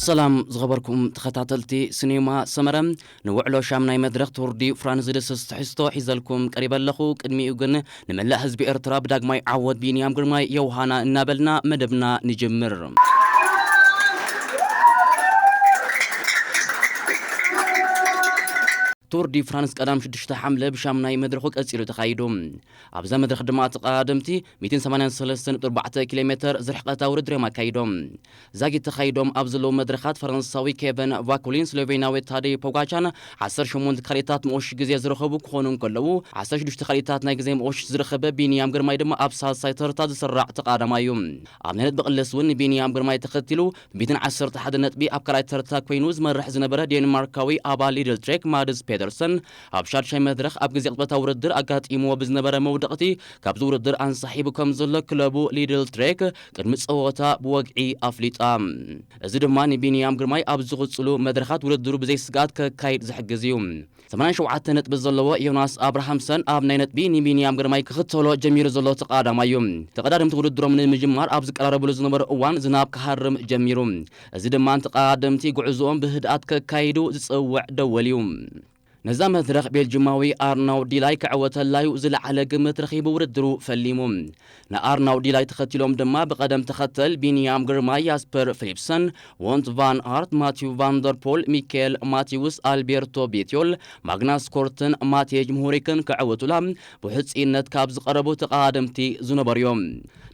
ሰላም ዝኸበርኩም ተኸታተልቲ ሲኔማ ሰመረ፣ ንውዕሎ ሻምናይ መድረኽ ቱር ዲ ፍራንስ ዝድስስ ትሕዝቶ ሒዘልኩም ቀሪበ ኣለኹ። ቅድሚኡ ግን ንመላእ ህዝቢ ኤርትራ ብዳግማይ ዓወት ቢንያም ግርማይ ዮሃና እናበልና መደብና ንጅምር። ቱር ዲ ፍራንስ ቀዳም ሽዱሽተ ሓምለ ብሻምናይ መድረኹ ቀጺሉ ተኻይዱ። ኣብዛ መድረኽ ድማ ተቐዳደምቲ ሚእትን ሰማንያን ሰለስተን ነጥቢ ኣርባዕተ ኪሎ ሜተር ዝርሕቐታ ውድድር እዮም ኣካይዶም። ዛጊት ተኻይዶም ኣብ ዘለዉ መድረኻት ፈረንሳዊ ኬቨን ቫኩሊን፣ ስሎቬንያዊ ታደይ ፖጋቻን ዓሰርተ ሸሞንተ ካልኢታት መቆሽሽ ግዜ ዝረኸቡ ክኾኑ እንከለዉ፣ ዓሰርተ ሽዱሽተ ካልኢታት ናይ ግዜ መቆሽሽ ዝረኸበ ቢንያም ግርማይ ድማ ኣብ ሳልሳይ ተርታ ዝስራዕ ተቐዳዳማይ እዩ። ኣብ ናይ ነጥቢ ቅልስ እውን ንቢንያም ግርማይ ተኸቲሉ ሚእትን ዓሰርተ ሓደ ነጥቢ ኣብ ካልኣይ ተርታ ኮይኑ ዝመርሕ ዝነበረ ዴንማርካዊ ኣባል ሊድል ትሬክ ማድስ ፔተርሰን ኣብ ሻድሻይ መድረኽ ኣብ ግዜ ቅጽበታዊ ውድድር ኣጋጢምዎ ብዝነበረ መውደቕቲ ካብዚ ውድድር ኣንሳሒቡ ከም ዘሎ ክለቡ ሊድል ትሬክ ቅድሚ ጸወታ ብወግዒ ኣፍሊጣ። እዚ ድማ ንቢንያም ግርማይ ኣብ ዝቕጽሉ መድረኻት ውድድሩ ብዘይ ስግኣት ከካይድ ዝሕግዝ እዩ። ሰማንያን ሸውዓተ ነጥቢ ዘለዎ ዮናስ ኣብርሃምሰን ኣብ ናይ ነጥቢ ንቢንያም ግርማይ ክኽተሎ ጀሚሩ ዘሎ ተቐዳዳማይ እዩ። ተቐዳደምቲ ውድድሮም ንምጅማር ኣብ ዝቀራረብሉ ዝነበረ እዋን ዝናብ ክሃርም ጀሚሩ። እዚ ድማ ንተቐዳደምቲ ጉዕዞኦም ብህድኣት ከካይዱ ዝጽውዕ ደወል እዩ። ነዛ መድረኽ ቤልጅማዊ ኣርናው ዲላይ ክዕወተላዩ ዝለዓለ ግምት ረኺቡ ውድድሩ ፈሊሙ። ንኣርናው ዲላይ ተኸቲሎም ድማ ብቐደም ተኸተል ቢንያም ግርማይ፣ ያስፐር ፊሊፕሰን፣ ወንት ቫን ኣርት፣ ማቲው ቫንደርፖል፣ ሚካኤል ማቲውስ፣ ኣልቤርቶ ቤትዮል፣ ማግናስ ኮርትን ማቴጅ ምሁሪክን ክዕወቱላ ብውሕስነት ካብ ዝቐረቡ ተቐዳደምቲ ዝነበሩ እዮም።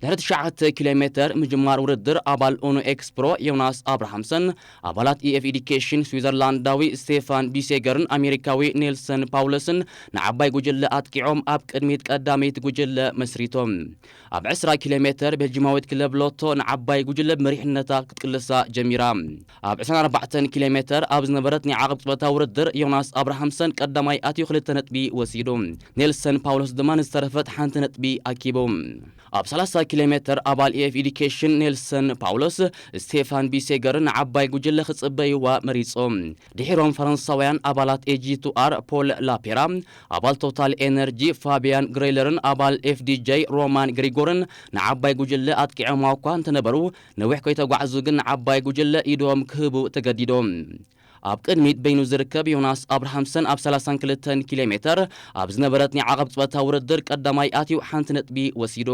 ድሕሪ ትሽዓተ ኪሎ ሜተር ምጅማር ውድድር ኣባል ኡኖ ኤክስፕሮ ዮናስ ኣብርሃምሰን፣ ኣባላት ኢኤፍ ኤዱኬሽን ስዊዘርላንዳዊ ስቴፋን ቢሴገርን ኣሜሪካዊ ኔልሰን ፓውለስን ንዓባይ ጉጅለ ኣጥቂዖም ኣብ ቅድሚት ቀዳመይቲ ጉጅለ መስሪቶም። ኣብ ዕስራ ኪሎ ሜተር ቤልጂማዊት ክለብ ሎቶ ንዓባይ ጉጅለ ብመሪሕነታ ክትቅልሳ ጀሚራ። ኣብ ዕስራን ኣርባዕተን ኪሎ ሜተር ኣብ ዝነበረት ናይ ዓቐብ ቅጽበታዊ ውድድር ዮናስ ኣብርሃምሰን ቀዳማይ ኣትዩ ክልተ ነጥቢ ወሲዱ። ኔልሰን ፓውሎስ ድማ ንዝተረፈት ሓንቲ ነጥቢ ኣኪቡ። ኣብ ሰላሳ ኪሎ ሜተር ኣባል ኢኤፍ ኤዱኬሽን ኔልሰን ፓውሎስ ስቴፋን ቢሴገርን ንዓባይ ጉጅለ ክጽበይዋ መሪጾም። ድሒሮም ፈረንሳውያን ኣባላት ኤጂ ቱ ኣር ፖል ላፔራ፣ ኣባል ቶታል ኤነርጂ ፋቢያን ግሬለርን ኣባል ኤፍዲጄ ሮማን ግሪጎርን ንዓባይ ጉጅለ ኣጥቂዖማ እኳ እንተነበሩ፣ ነዊሕ ከይተጓዕዙ ግን ንዓባይ ጉጅለ ኢዶም ክህቡ ተገዲዶም። ኣብ ቅድሚት በይኑ ዝርከብ ዮናስ ኣብርሃምሰን ኣብ ሰላሳን ክልተን ኪሎ ሜተር ኣብ ዝነበረት ናይ ዓቐብ ቅጽበታዊ ውድድር ቀዳማይ ኣትዩ ሓንቲ ነጥቢ ወሲዱ።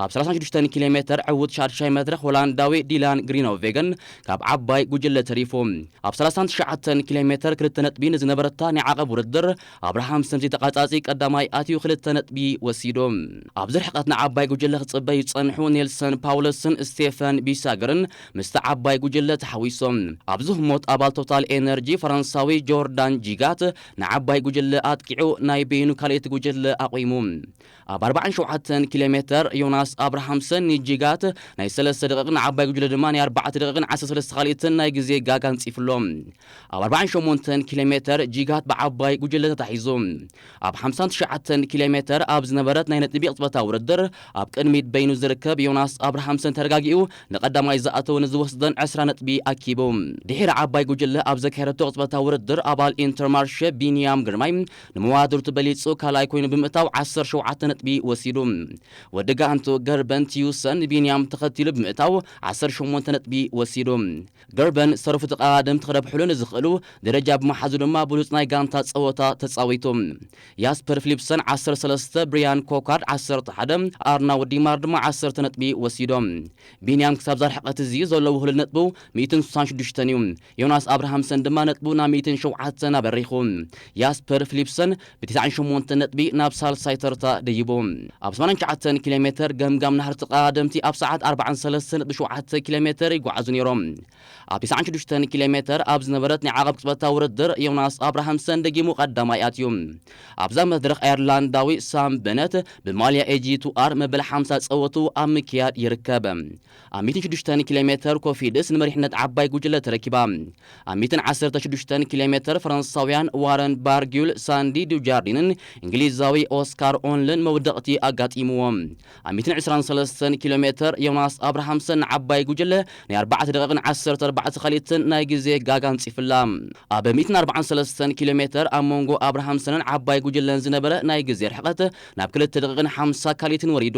ኣብ ሰላሳን ሽዱሽተን ኪሎ ሜተር ዕዉት ሻድሻይ መድረኽ ሆላንዳዊ ዲላን ግሪኖቬገን ካብ ዓባይ ጉጅለ ተሪፉ። ኣብ ሰላሳን ትሽዓተን ኪሎ ሜተር ክልተ ነጥቢ ንዝነበረታ ናይ ዓቐብ ውድድር ኣብርሃምሰን ዘይተቓጻጺ ቀዳማይ ኣትዩ ክልተ ነጥቢ ወሲዱ። ኣብዚ ርሕቀት ንዓባይ ጉጅለ ክጽበዩ ዝጸንሑ ኔልሰን ፓውለስን ስቴፈን ቢሳገርን ምስቲ ዓባይ ጉጅለ ተሓዊሶም። ኣብዚ ህሞት ኣባል ቶታል ኤነርጂ ፈረንሳዊ ጆርዳን ጂጋት ንዓባይ ጉጅለ ኣጥቂዑ ናይ በይኑ ካልኣይቲ ጉጅለ ኣቑሙ። ኣብ ኣርባዓን ሸውዓተን ኪሎ ሜተር ዮናስ ኣብርሃምሰን ንጂጋት ናይ ሰለስተ ደቂቕን ንዓባይ ጉጅለ ድማ ናይ ኣርባዕተ ደቂቕን ዓሰርተ ሰለስተ ካልኢትን ናይ ግዜ ጋግ ኣንጺፉሎም። ኣብ ኣርባዓን ሸሞንተን ኪሎ ሜተር ጂጋት ብዓባይ ጉጅለ ተታሒዙ። ኣብ ሓምሳን ትሽዓተን ኪሎ ሜተር ኣብ ዝነበረት ናይ ነጥቢ ቅጽበታዊ ውድድር ኣብ ቅድሚት በይኑ ዝርከብ ዮናስ ኣብርሃምሰን ተረጋጊኡ ንቐዳማይ ዝኣተወ ንዝወስደን ዕስራ ነጥቢ ኣኪቡ። ድሒረ ዓባይ ጉጅለ ኣብ ዘካየደቶ ቅጽበታዊ ውድድር ኣባል ኢንተርማርሸ ቢንያም ግርማይ ንመዋድርቱ በሊጹ ካልኣይ ኮይኑ ብምእታው ዓሰርተ ሸውዓተ ነጥቢ ወሲዱ። ወዲ ጋንቱ ገርበን ቲዩሰን ቢንያም ተኸቲሉ ብምእታው ዓሰርተ ሸሞንተ ነጥቢ ወሲዱ። ገርበን ዝተረፉ ተቐዳደምቲ ክረብሕሉ ንዝኽእሉ ደረጃ ብምሓዙ ድማ ብሉጽ ናይ ጋንታ ጸወታ ተጻዊቱ። ያስፐር ፊሊፕሰን ዓሰርተ ሰለስተ፣ ብሪያን ኮካርድ ዓሰርተ ሓደ፣ ኣርናውድ ዲማር ድማ ዓሰርተ ነጥቢ ወሲዶም። ቢንያም ክሳብ እዛ ርሕቀት እዚ ዘለዎ ህሉል ነጥቡ ሚእትን ስሳን ሽዱሽተን እዩ። ዮናስ ኣብርሃምሰን ድማ ነጥቡ ናብ ሚእትን ሸውዓተን ኣበሪኹ። ያስፐር ፊሊፕሰን ብተስዓን ሸሞንተን ነጥቢ ናብ ሳልሳይ ተርታ ደይቡ። ኣብ ሰማንያን ትሽዓተን ኪሎ ሜተር ገምጋም ናህሪ ተቐዳደምቲ ኣብ ሰዓት ኣርባዓን ሰለስተን ነጥቢ ሸውዓተ ኪሎ ሜተር ይጓዓዙ ነይሮም። ኣብ ተስዓን ሽዱሽተን ኪሎ ሜተር ኣብ ዝነበረት ናይ ዓቐብ ቅጽበታዊ ውድድር ዮናስ ኣብርሃምሰን ደጊሙ ቀዳማይ ኣትዩ። ኣብዛ መድረኽ ኣየርላንዳዊ ሳም በነት ብማልያ ኤጂ ቱ ኣር መበል ሓምሳ ጸወቱ ኣብ ምክያድ ይርከብ። ኣብ ሚእትን ሽዱሽተን ኪሎ ሜተር ኮፊድስ ንመሪሕነት ዓባይ ጉጅለ ተረኪባ። ኣብ ሚእትን ዓሰርተ ሽዱሽተን ኪሎ ሜተር ፈረንሳውያን ዋረን ባርጊል፣ ሳንዲ ዱጃርዲንን እንግሊዛዊ ኦስካር ኦንልን መውደቕቲ ኣጋጢምዎም። ኣብ ሚእትን ዕስራን ሰለስተን ኪሎ ሜተር ዮናስ ኣብርሃምሰን ንዓባይ ጉጅለ ናይ ኣርባዕተ ደቂቕን ዓሰርተ ኣርባዕተ ካሊትን ናይ ግዜ ጋጋ ኣንጺፍላ። ኣብ ሚእትን ኣርባዓን ሰለስተን ኪሎ ሜተር ኣብ መንጎ ኣብርሃምሰንን ዓባይ ጉጅለን ዝነበረ ናይ ግዜ ርሕቐት ናብ ክልተ ደቂቕን ሓምሳ ካሊትን ወሪዱ።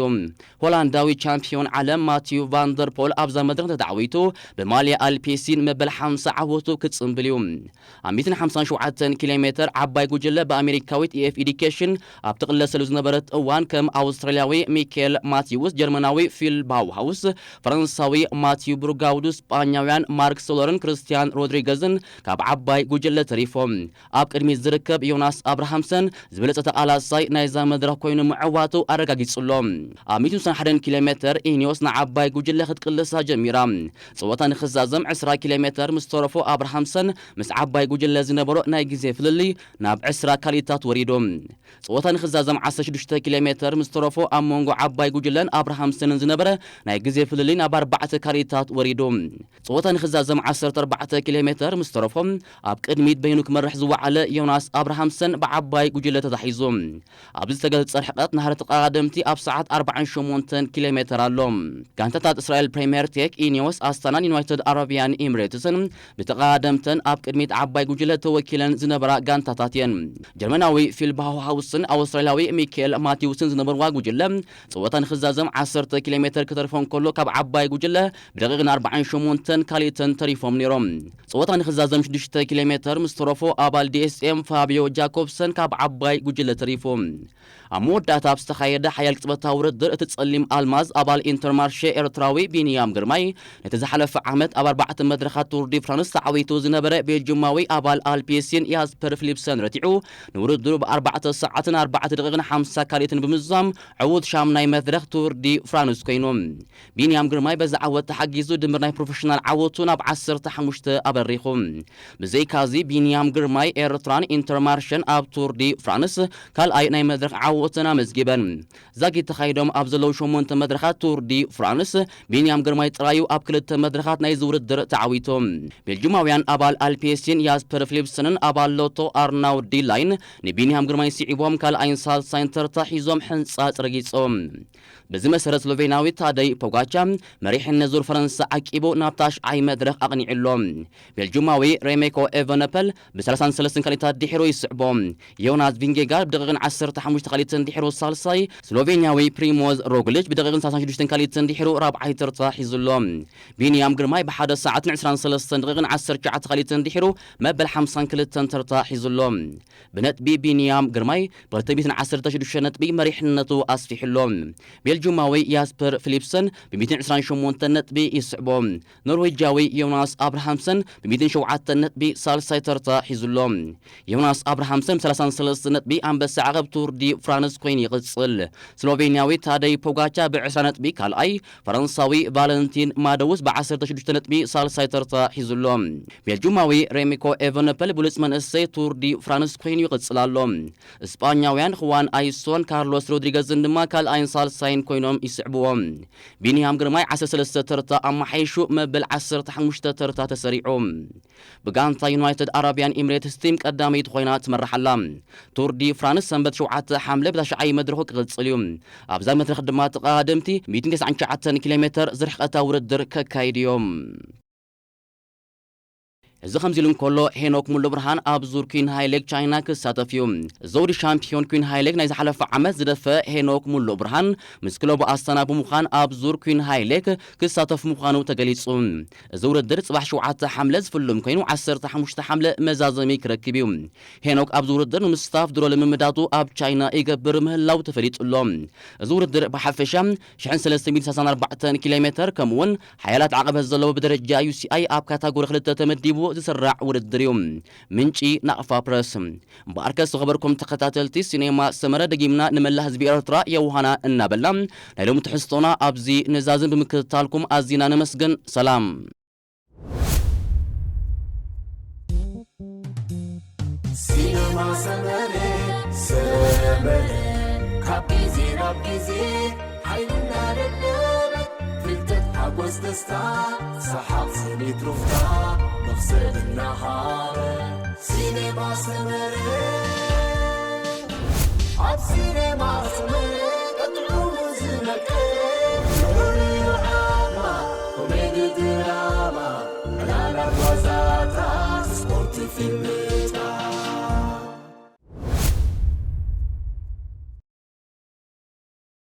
ሆላንዳዊ ቻምፒዮን ዓለም ማቲዩ ቫንደርፖል ኣብዛ መድረኽ ተተዓዊቱ ብማልያ ኣልፔሲን መበል ሓምሳ ዓወቱ ክጽንብል እዩ። ኣብ ሚእትን ሓምሳን ሸውዓተን ኪሎ ሜተር ዓባይ ጉጅለ ብኣሜሪካዊት ኢኤፍ ኤዱኬሽን ኣብ ትቕለሰሉ ዝነበረት እዋን ከም ኣውስትራልያዊ ሚኬል ማቲውስ፣ ጀርመናዊ ፊል ባውሃውስ፣ ፈረንሳዊ ማቲዩ ብሩጋውዱ፣ ስጳኛውያን ማርክ ሶለርን ክርስቲያን ሮድሪገዝን ካብ ዓባይ ጉጅለ ተሪፎም። ኣብ ቅድሚት ዝርከብ ዮናስ ኣብርሃምሰን ዝበለጸ ተቓላሳይ ናይዛ መድረኽ ኮይኑ ምዕዋቱ ኣረጋጊጹ ኣሎ። ኣብ ሚእትን ሓደን ኪሎ ሜተር ኢኒዮስ ንዓባይ ጉጅለ ክትቅልሳ ጀሚራ። ጸወታ ንኽዛዘም ዕስራ ኪሎ ሜተር ምስ ተረፎ ኣብርሃምሰን ምስ ዓባይ ጉጅለ ዝነበሮ ናይ ግዜ ፍልልይ ናብ ዕስራ ካሊታት ወሪዱ። ጸወታ ንኽዛዘም ዓሰርተ ሽዱሽተ ኪሎ ሜተር ምስ ተረፎ ኣብ መንጎ ዓባይ ጉጅለን ኣብርሃምሰንን ዝነበረ ናይ ግዜ ፍልልይ ናብ ኣርባዕተ ካሊታት ወሪዱ። ጸወታ ንኽዛዘም ዓሰርተ ኣርባዕተ ኪሎ ሜተር ምስ ተረፎ ኣብ ቅድሚት በይኑ ክመርሕ ዝወዓለ ዮናስ ኣብርሃምሰን ብዓባይ ጉጅለ ተታሒዙ። ኣብዚ ዝተገልጸ ርሕቀት ናህሪ ተቐዳደምቲ ኣብ ሰዓት ኣርባዓን ሸሞንተን ኪሎ ሜተር ኣሎ። ጋንታታት እስራኤል ፕሪምየር ቴክ፣ ኢኒዮስ ኣስታናን ዩናይትድ ኣረቢያን ኤሚሬትስን ብተቐዳደምተን ኣብ ቅድሚት ዓባይ ጉጅለ ተወኪለን ዝነበራ ጋንታታት እየን። ጀርመናዊ ፊል ባውሃውስን ኣውስትራልያዊ ሚኬል ማቲውስን ዝነበርዋ ጉጅለ ጸወታ ንኽዛዘም ዓሰርተ ኪሎ ሜተር ክተርፎ እንከሎ ካብ ዓባይ ጉጅለ ብደቂቕን ኣርባዓን ሸሞንተን ካሊተን ተሪፎም ነይሮም። ጸወታ ንኽዛዘም ሽዱሽተ ኪሎ ሜተር ምስ ተረፎ ኣባል ዲኤስኤም ፋቢዮ ጃኮብሰን ካብ ዓባይ ጉጅለ ተሪፉ። ኣብ መወዳእታ ኣብ ዝተኻየደ ሓያል ቅጽበታዊ ውድድር እቲ ጸሊም ኣልማዝ ኣባል ኢንተርማርሼ ኤርትራዊ ቢንያም ግርማይ ነቲ ዝሓለፈ ዓመት ኣብ ኣርባዕተ መድረኻት ቱር ዲ ፍራንስ ተዓዊቱ ዝነበረ ቤልጅማዊ ኣባል ኣልፔሲን ያስፐር ፊሊፕሰን ረቲዑ ንውድድሩ ብኣርባዕተ ሰዓትን ኣርባዕተ ደቂቕን ሓምሳ ካሊትን ብምዝዛም ዕዉት ሻምናይ መድረኽ ቱር ዲ ፍራንስ ኮይኑ። ቢንያም ግርማይ በዚ ዓወት ተሓጊዙ ድምር ናይ ፕሮፌሽናል ዓወቱ ናብ ዓሰርተ ሓሙሽተ ኣበሪኹ። ብዘይካዚ ቢንያም ግርማይ ኤርትራን ኢንተርማርሸን ኣብ ቱር ዲ ፍራንስ ካልኣይ ናይ መድረኽ ዓወተን ኣመዝጊበን። ዛጊት ተኻይዶም ኣብ ዘለዉ ሸሞንተ መድረኻት ቱር ዲ ፍራንስ ቢንያም ግርማይ ጥራዩ ኣብ ክልተ መድረኻት ናይዚ ውድድር ተዓዊቱ። ቤልጅማውያን ኣባል ኣልፔሲን ያስፐር ፊሊፕሰንን ኣባል ሎቶ ኣርናውድ ዲላይን ንቢንያም ግርማይ ስዒቦም ካልኣይን ሳልሳይን ተርታ ሒዞም ሕንጻጽ ረጊጾም። በዚ መሰረት ስሎቬንያዊ ታደይ ፖጋቻ መሪሕነት ዙር ፈረንሳ ዓቂቡ ናብ ታሽዓይ መድረኽ ኣቕኒዑ ኣሎ። ቤልጁማዊ ሬሜኮ ኤቨነፐል ብ33 ካሊታት ድሒሩ ይስዕቦ። ዮናስ ቪንጌጋር ብደቂቕን ዓሰርተ ሓሙሽተ ካሊትን ድሒሩ ሳልሳይ፣ ስሎቬንያዊ ፕሪሞዝ ሮግሊች ብደቂቕን ሰላሳን ሽዱሽተን ካሊትን ድሒሩ ራብዓይ ተርታ ሒዙ ኣሎ። ቢንያም ግርማይ ብሓደ ሰዓትን ዕስራን ሰለስተን ደቂቕን ዓሰርተ ትሽዓተ ካሊትን ድሒሩ መበል ሓምሳን ክልተን ተርታ ሒዙ ኣሎ። ብነጥቢ ቢንያም ግርማይ ብ ክልተ ሚእትን ዓሰርተ ሽዱሽተ ነጥቢ መሪሕነቱ ኣስፊሑ ኣሎ። ቤልጁማዊ ያስፐር ፊሊፕሰን ብ ሚእትን ዕስራን ሸሞንተን ነጥቢ ይስዕቦ። ኖርዌጃዊ ዮናስ ኣብርሃምሰን ብ ሚእትን ሸውዓተን ነጥቢ ሳልሳይ ተርታ ሒዙ ኣሎ። ዮናስ ኣብርሃምሰን ብ ሰላሳን ሰለስተን ነጥቢ ኣንበሳ ዓቐብ ቱር ዲ ፍራንስ ኮይኑ ይቕጽል። ስሎቬንያዊ ታደይ ፖጋቻ ብ ዕስራ ነጥቢ ካልኣይ፣ ፈረንሳዊ ቫለንቲን ማደውስ ብ ዓሰርተ ሽዱሽተ ነጥቢ ሳልሳይ ተርታ ሒዙ ኣሎ። ቤልጁማዊ ሬሚኮ ኤቨነፐል ብሉጽ መንእሰይ ቱር ዲ ፍራንስ ኮይኑ ይቕጽል ኣሎ። እስጳኛውያን ሁዋን ኣይሶን ካርሎስ ሮድሪገዝን ድማ ካልኣይን ሳልሳይን ኮይኖም ይስዕብዎም። ቢንያም ግርማይ ዓሰርተ ሰለስተ ተርታ ኣመሓይሹ መበል ዓሰርተ ሓሙሽተ ተርታ ተሰሪዑ። ብጋንታ ዩናይትድ ኣረቢያን ኤሚሬትስ ቲም ቀዳመይቲ ኮይና ትመርሕ ኣላ። ቱር ዲ ፍራንስ ሰንበት ሸውዓተ ሓምለ ብታሽዓይ መድረኹ ክቕጽል እዩ። ኣብዛ መድረኽ ድማ ተቐዳደምቲ ሚእትን ተስዓን ትሽዓተን ኪሎ ሜተር ዝርሕቐታ ውድድር ከካይዱ እዮም። እዚ ከምዚ ኢሉ እንከሎ፣ ሄኖክ ሙሉብርሃን ኣብ ዙር ኩን ሃይሌግ ቻይና ክሳተፍ እዩ። ዘውዲ ሻምፒዮን ኩን ሃይሌግ ናይ ዝሓለፈ ዓመት ዝደፈ ሄኖክ ሙሉብርሃን ምስ ክለቡ ኣስታና ብምዃን ኣብ ዙር ኩን ሃይሌግ ክሳተፍ ምዃኑ ተገሊጹ። እዚ ውድድር ጽባሕ ሸውዓተ ሓምለ ዝፍሉም ኮይኑ፣ ዓሰርተ ሓሙሽተ ሓምለ መዛዘሚ ክረክብ እዩ። ሄኖክ ኣብዚ ውድድር ንምስታፍ ድሮ ልምምዳቱ ኣብ ቻይና ይገብር ምህላው ተፈሊጡ ኣሎ። እዚ ውድድር ብሓፈሻ ሽሕን ሰለስተ ሚእትን ሰላሳን ኣርባዕተን ኪሎ ሜተር ከምኡውን ሓያላት ዓቐበት ዘለዎ ብደረጃ ዩ ሲ ኣይ ኣብ ካታጎሪ ክልተ ተመዲቡ ዝስራዕ ውድድር እዩ። ምንጪ ናቕፋ ፕረስ። እምበኣርከስ ዝኸበርኩም ተኸታተልቲ ሲኔማ ሰመረ፣ ደጊምና ንመላእ ህዝቢ ኤርትራ የውሃና እናበልና ናይ ሎሚ ትሕዝቶና ኣብዚ ንዛዝም። ብምክትታልኩም ኣዚና ነመስግን። ሰላም። ሲነማ ሰመረ ሰመረ ካብ ግዜ ናብ ግዜ ሓይልና ደለበ ፍልጠት ሓጎስ ደስታ ሰሓቕ ስኒት ሩፍታ መኽሰብ እናሃበ ሲነማ ሰመረ ኣብ ሲነማ ሰመረ ቀጥዑ ዝነቀ ልዑል ዓማ ኮሜዲ ድራማ ዕላላት ዋዛታት ስፖርት ፊልም